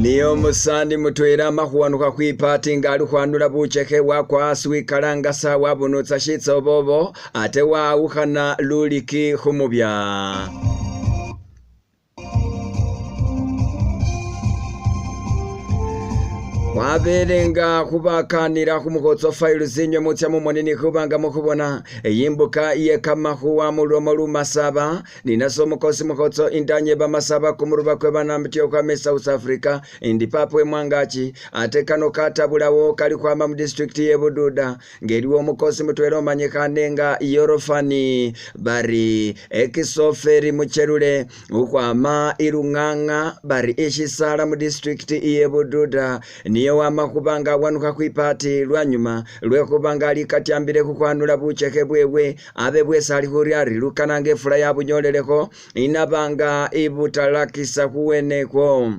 Niye omusani mutwela ama khuwanukha khwipati nga ali khwanula buchekhe wakwa asi wikalangasa wabunutsa shitsobobo ate wawukhana luliki khumubya. Khwabele nga khubakanila khumukhotso files inywe mutsa mumoni ni khuba nga mukhubona imbuka iye kamakhuwa mulomo lumasaba ninase omukosi mukhotso indanye bamasaba kumuruba kwe banamutyo khwama South Africa indi papa wemwangachi ate kano katabulawo kali khwama mu district ye Bududa ngeliwo omukosi mutwela omanyikhane nga Yorofani bari ekisoferi muchelule ukhwama ilung'ang'a bari eshisala mu district iye Bududa niye wama khuba nga awanukha khwipati lwanyuma lwekhuba nga alikatyambile khukhwanula buchekhe bwewe abe bwesi ali khurya ari lukana nga efula yabunyolelekho inaba nga ibutalakisa khuwenekwo.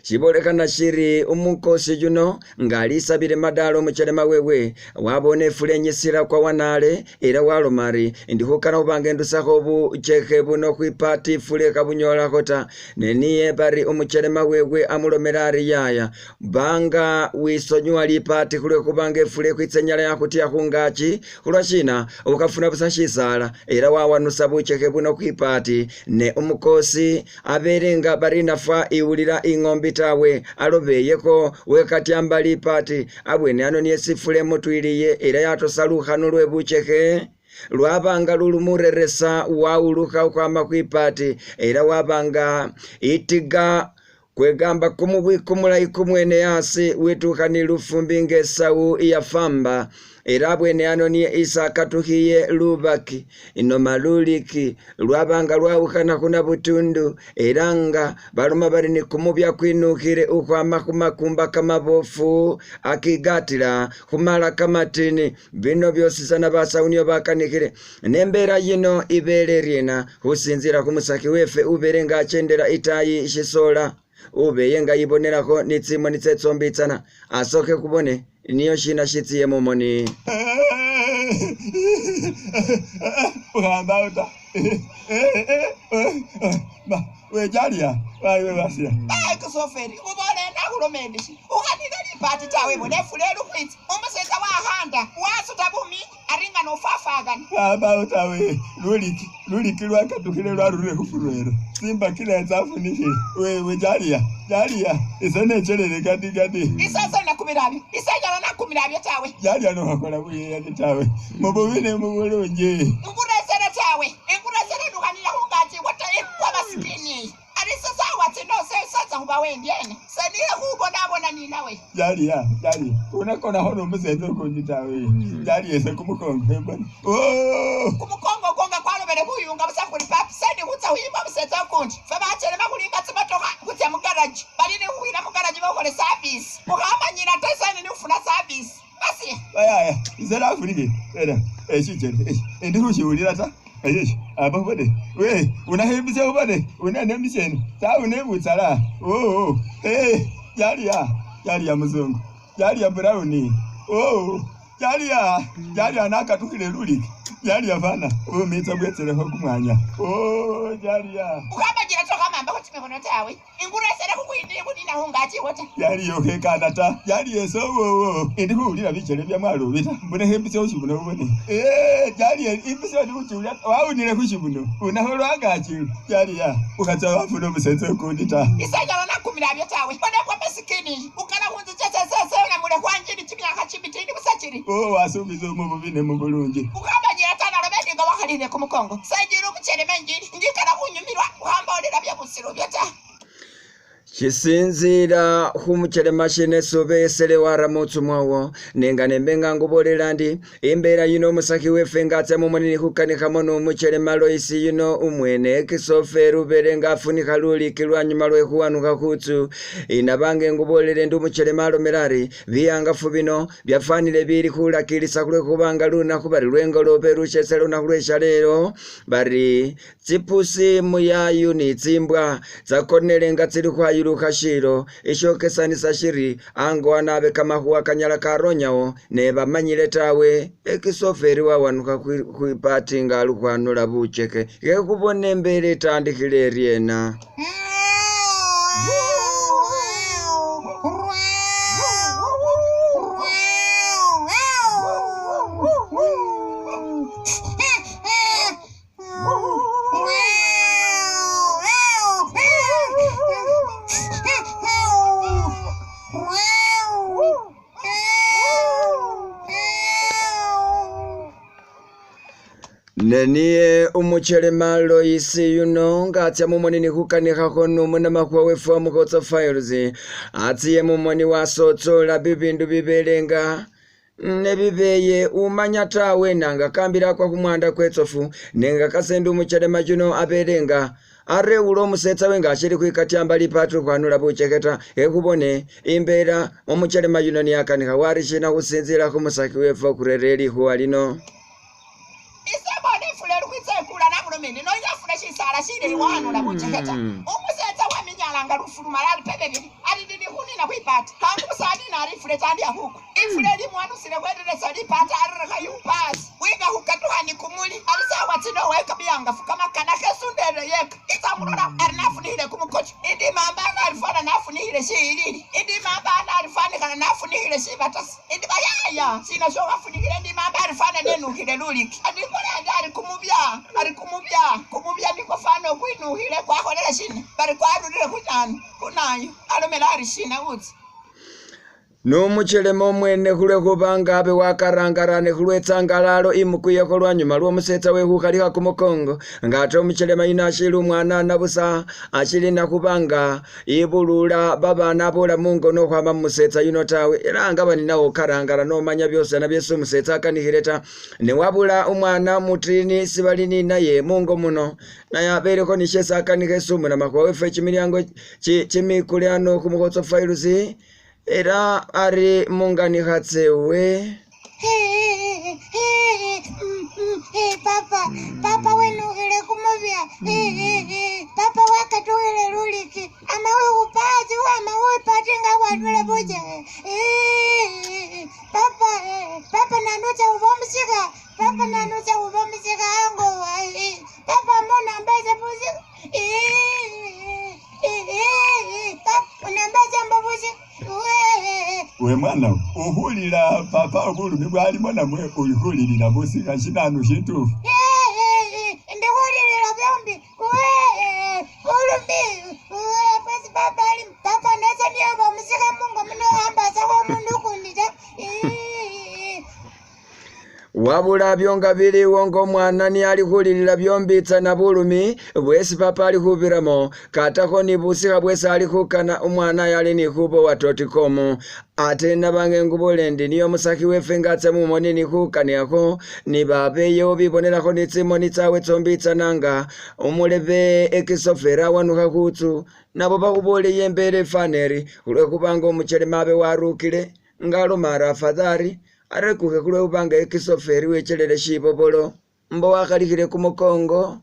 Shibolekhana shiri umukosi yuno nga alisabile madala omuchelema wewe wabona efula enyisila kwa wanale ela waloma ari indi khukana khubanga endusakho buchekhe buno khwipati ifula ekhabunyolakho ta neniye bari umuchelema wewe amulomela ari yaya banga wisonyiwa lipati khulwekhubanga efula ekhwitsa enyala yakhutya khungachi khulwashina ukhafuna busa shisala ela wawanusa buchekhe buno khwipati ne umukosi abele nga bari nafwa iwulila ing'ombi tawe alobeyekho wekatyamba lipati abwene ano niye sifula emutwiliye ela yatosa lukhano lwe buchekhe lwabanga lulumureresa wawulukha khukhwama khwipati ela wabanga itiga kwegamba kumubwi kumulayi kumwene asi witukha ni lufumbi nga esawu iyafamba ela abwene ano niye isi akatukhiye lubaki inoma luliki lwabanga lwawukhana khuna butundu ela nga baloma bari ni kumubya kwinukhile ukhwama khumakumba kamabofu akigatila khumala kamatini bino byositsana basawu niyo bakanikhile nembela yino ibele iryena khusinzila khumusakhi wefe ubele nga achendela itayi shisola ubeye nga ibonelakho ni tsimoni tsetsombitsana asokhe khubone niyo shina shitsiye mumoni. Ukhamba ta wejalia waiwe Kusoferi ubole nakhuloma endishi ukhanile lipati tawe bona efula elukhwitsa umusetsa wakhanda wasuta buminyi ari nga nofafakana Ambawo tawe luliki luliki lwakatukhile lwarurire khufurwelo simba kila tsafunikhile wewe jalia jalia ise nechelele katikati isese nakumilabyo isenyala nakumilabyo tawe jalia nokhakhola buyeyani tawe mububi ne mubulungi inguresere tawe inguresere nukhanile khungachi wata ikwa masikini ari sesawa tsino sesatsa khuba wendyene seniye khubonabona ninawe jalia jalia unakonakho nomusetsa ukundi tawe jalia ese kumukongo embona kumukongo konga kwalobele khuyunga busa khuli papi sendi khutsa khuyima musetsa ukundi fe bachelema khulinga tsimotokha khutsa mugaraji bali nikhukhwila mugaraji bakhole service ukhamanyila ta sene nikhufuna service basi ayaya ise nafunike ena eshichele endi khushiwulila ta eyesho aba khubone we unakhembisya khubone unanembishene taune butsala oo jalia jalia muzungu jalia brown oo jalia jalia nakatukhile luliki jalia fana bumitsa bwetselekho kumwanya oo jalia ukhamanyila tokhamambakho kimikhono tawe inguresele khukhwini khunina khungachiwo ta yaliyo khekana ta yaliyo esowowo indi khuwulila bichele bya mwalobi ta mbone khembisya khushibuno ubone jaliye imbisya ndi khuchiwulila wawunile khushibuno unakho lwangachi jaliya ukhatsa wafuna omusetsa ukundi ta isenyala nakumilabyo tawe bonekwa masikini ukana khunzichesesese namule khwanjini chimyakha chimitini busa chili wasumisa omububi ne mubulungi ukhamanyila ta nalobe nga wakhalile kumukongo senjili omucheleme njili njikana khunyumilwa ukhambolela byebusilu byo ta Shisinzila khumuchelema shine subesele warama utsumwawo nenga nembe nga ngubolela ndi imbela yino omusakhi wefe nga atsa mumoni nikhukanikhamo nomuchelema Loisi yuno umwene ekisoferi ubele nga afunikha luliki lwanyuma lwe khuwanukha khutsu inabanga engubolele ndi umuchelema alomela ari biyangafu bino byafanile bili khulakilisa khulwekhubanga lunakhu bari lwengolobe lushesele lunakhu lweshalelo bari tsipusi muyayu ni tsimbwa tsakonele nga tsili khwayulukha shilo ishokesanisa shiri ango anabe kamakhuwa kanyala karonyawo nebamanyile tawe ekisoferi wawanukha khwipati nga ali khwanula bucheke khekhubona embela etandikhile eryena. Ne niye umuchelema Loisi yuno nga atsya mumoni ni khukanikhakho n'umunamakhuwa wefwe Mukhotso Files atsiye mumoni wasotsola bibindu bibelenga nebibeye umanya tawe nanga kambila akwa khumwanda kwetsofu nenga kasenda umuchelema yuno abelenga arewula umusetsa we nga ashili khwikatyamba lipatu khwanula bucheke ta ekhubone imbela umuchelema yuno niyakanikha warishina khusinzila khumusaki wefwe khurere likhuwa lino. Ise mbona ifula eri khwitsa ikula namulomende noyafuna shisala shileyi wanula bucheke ta. Umusetsa waminyalanga lufulumala ali pebebili ali lili khunina khwipata kangu busanina ali ifula tsandi akhukwa ifula eli mwanusile khwendelesa lipata alirekha yupasi winga khukatukhani kumuli ali sawa tsino weka biyangafu kamakana khesundele yeka itsa khulola ari nafunikhile kumukocho indi mambana alifana nafunikhile shiyilili indi mambana alifanikhana nafunikhile shibatasi indi bayaya sina showafunikhile indi mamba alifana nenukhile luliki andi ali kumubya ali kumubya kumubya niko fana okwinukhile kwakholele shina bari kwarurire khunanu khunayo alomela ari shina utsi. N'umuchelema omwene khulwe khubanga abe wakarangarane khulwetsangalalo imukuyekho lwanyuma lwomusetsa we khukhalikha kumukongo nga ate umuchelema yuno ashili umwana busa ashili nakhubanga ibulula babana bola mungo nokhwama mumusetsa yuno tawe era nga bani nawe okarangara nomanya byosana byesi umusetsa akanikhile ta newabula umwana mutini sibali ninaye mungo muno naye abelekho nishesi akanikha esi umunamakhuwa wefwe chimilyango chimikule ano khumukhotso Files era ari munganikha tsewe. Papa, papa wenukhile kumubya. Papa wakatukhile luliki ama wikhupaasi wama wipati nga wanula bucheke. Papa, papa nanucha khuba omusikha papa nanucha khuba omusikha ango. Papa mbona mbaza busikha. Papa unambaza mba busikha. We mwana ukhulila papa bulumi bwalimo namwe ulikhulilila busikha shinanu shitufu. Ndikhulilila byombi bulumi pasi papa ali papa nasa niyoba omusikha mungo muno ambasakho omundu ukundi ta. Wabula byonga biliwo ng'omwana ni ali khulilila byombitsana bulumi bwesi papa ali khubiramo katakho ni busikha bwesi ali khukana umwana yali ni khubowa .com ate nabange engubole ndi niyo musakhi wefwe nga atsa mumoni ni khukaniakho nibabeyo bibonelakho ni tsimoni tsawe tsombitsana nga umulebe ekisofera awanukha khutsu nabo bakhuboleye embera efaneri khulwekhubanga umuchelema abe warukile nga aloma ari afadhali arekukhe khulwekhubanga ekisoferi wechelele shibobolo mbo wakhalikhile kumukongo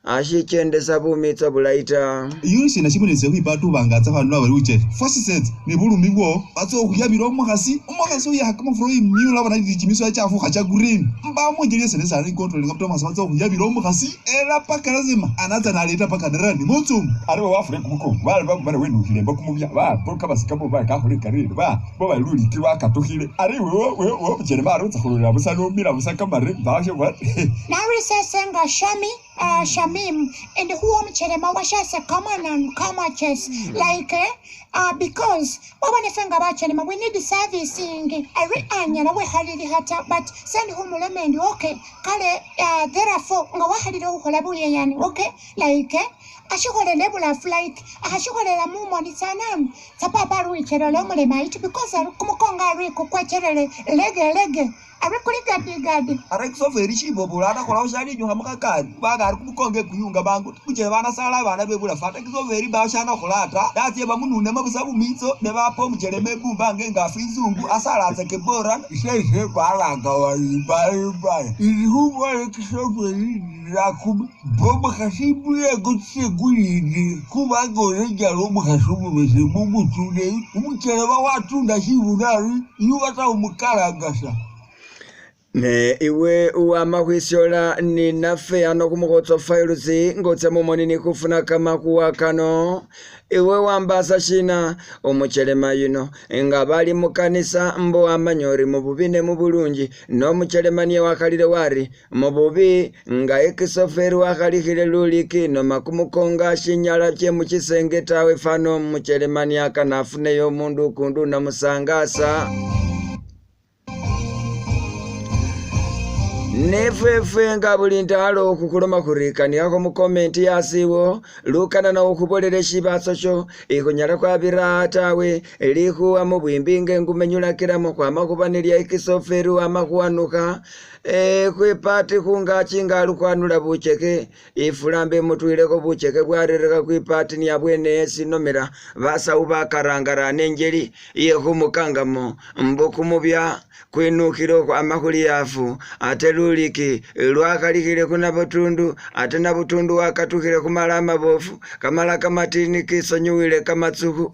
ashichendesa bumitso bulayi ta. Iyo shina shibonelese khwipata ubanga atsa khwanula bali uchele fwasisetse ne bulumi bwo batsa okhuyabila omukhasi omukhasi uyakha kamafura imyula abona chimiso chafukha cha green mbamo njeli yese nesana icontrol nga omukhasi batsa okhuyabila omukhasi era paka lazima anatsa naleta paka nerani mutsumu ari wafure kumukongo bali bamara wenukhile mbo kumubya ba bo kabasika bo bakakhole karire ba bo baluliki bakatukhile ari wewe omuchelema arutsa khulula busa nomila busa kamare basho Nawisesenga Shami, Shamim, and who omuchelema washase come on and come chess like because wabanefenga bachelema we need servicing ari anyala wekhalili hata but send humulemendi okay kale therefore nga wakhalile khukhola buyeyani okay like ashikholele bulafu like akhashikholela mumoni tsananu tsapapa ari wichelele omulema it because ari kumukongo ari kukwechelele lege lege ari kuli gadi gadi ara kisoferi shibobolo anakhola shalinyukha mukhakari kubanga ari kumukongo ekuyunga mangu muchele banasala abana bebulafu ata kisoferi bawo shanakhola ta datye bamununemo busa bumitso nebapa omuchelema ebumba ngengafu izungu asalatsake bora isese kwalanga walibalibala ilikhubole kisoferi lakumi bomukhasi imulego tsegulindi kubanga olejala omukhasi omubesemu umutsune umuchelema watunda shibuna ari iwe umukalangasa. Ne iwe uwama khwisyola ninaffe ano khumukhotso Files ngotsa mumoni nikhufuna kamakhuwa kano iwe wambasa shina omuchelema yuno nga bali mukanisa mbo wamanya ori mububi ne mubulungi nomuchelema niye wakhalile wari mububi nga ekisoferi wakhalikhile luliki noma kumukonga shinyala che muchisenge tawe fano omuchelema niye akana afuneyo omundu ukundi unamusangasa. Nefwefwe nga buli ndalo khukhuloma khurikaniakho mu comment yasiwo lukana nawo khubolele shibatso sho ikhunyala khwabira tawe likhuwa mubwimbi nga engumenyulakilamo khwama khuba nelya ekisoferu ama khuwanukha khwipati khungaki nga alukhwanula bucheke ifula mbe imutwilekho bucheke bwarerekha kwipati ni abwene esinomela basawu bakarangarana enjeli iyekhumukangamo mbo kumubya kwinukhile okhwama khuliafu ate luliki lwakhalikhile khunabutundu ate nabutundu wakatukhile khumala amabofu kamala kamatini kisonyuwile kamatsukhu.